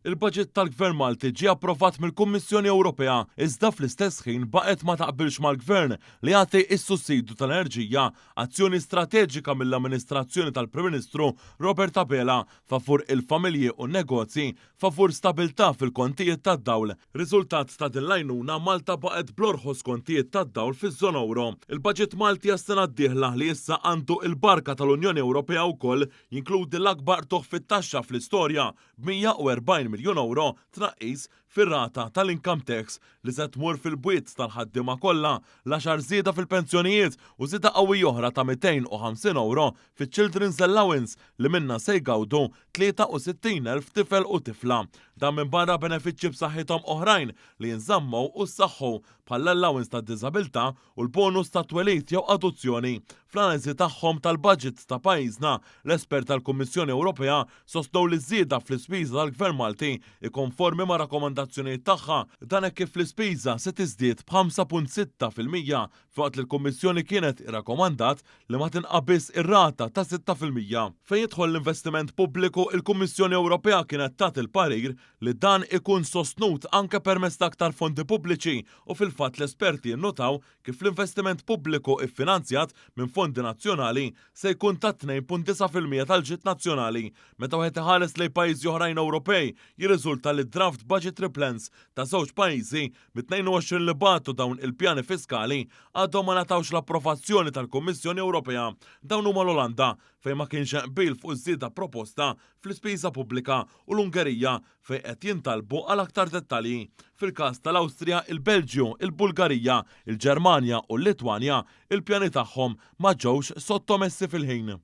Il-baġit tal-Gvern Malti ġie approvat mill-Kummissjoni Ewropea iżda fl-istess ħin baqgħet ma taqbilx mal-Gvern li jagħti s-sussidju tal-enerġija, azzjoni strateġika mill-amministrazzjoni tal-Prim Ministru Robert Abela favur il-familji u n-negozji favur stabilità fil-kontijiet tad-dawl. Riżultat ta' din l-għajnuna, Malta baqgħet bl-orħos kontijiet tad-dawl fiż-żona ewro. Il-baġit Malti għas-sena d-dieħla li issa għandu l-barka tal-Unjoni Ewropea wkoll jinkludi l-akbar qtugħ fit-taxxa fl-istorja b'140 miljun ewro tnaqqis fir-rata tal-income tax li se tmur fil-bwiet tal-ħaddiema kollha, l-għaxar żieda fil-pensjonijiet u żieda qawwija oħra ta' 250 ewro fiċ-Children's Allowance li minnha se jgawdu 63,000 tifel u tifla. Dan minbarra benefiċċji b'saħħithom oħrajn li jinżammu u ssaħħu bħall-allowance tad-diżabilità u l-bonus tat-twelid jew adozzjoni. Fl-analiżi tagħhom tal-baġit ta' pajjiżna, l-espert tal-Kummissjoni Ewropea sostnew li ż-żieda fl-ispiża tal-Gvern Malti hi konformi mar-rakkomandazzjonijiet tagħha. Dan hekk kif l-ispiża se tiżdied b'5.6% filwaqt li l-Kummissjoni kienet irrakkomandat li ma tinqabiżx ir-rata ta' 6%. Fejn jidħol l-investiment pubbliku, il-Kummissjoni Ewropea kienet tat il-parir li dan ikun sostnut anke permezz ta' aktar fondi pubbliċi u fil-fatt l-esperti jinnutaw kif l-investiment pubbliku ffinanzjat minn fondi nazzjonali se jkun ta' 2.9% tal-ġid nazzjonali. Meta wieħed iħares lejn pajjiżi oħrajn Ewropej, jirriżulta li d-draft budgetary plans ta' żewġ pajjiżi mit-22 li bagħtu dawn il-pjani fiskali għadhom ma ngħatawx l-approvazzjoni tal-Kummissjoni Ewropea. Dawn huma l-Olanda, fejn ma kienx hemm qbil fuq iż-żieda proposta fl-ispiża pubblika, u l-Ungerija, fejn qed jintalbu għal aktar dettalji. Fil-każ tal-Awstrija, il-Belġju, il-Bulgarija, il-Ġermanja u l-Litwanja, il-pjani tagħhom ma ġewx sottomessi fil-ħin.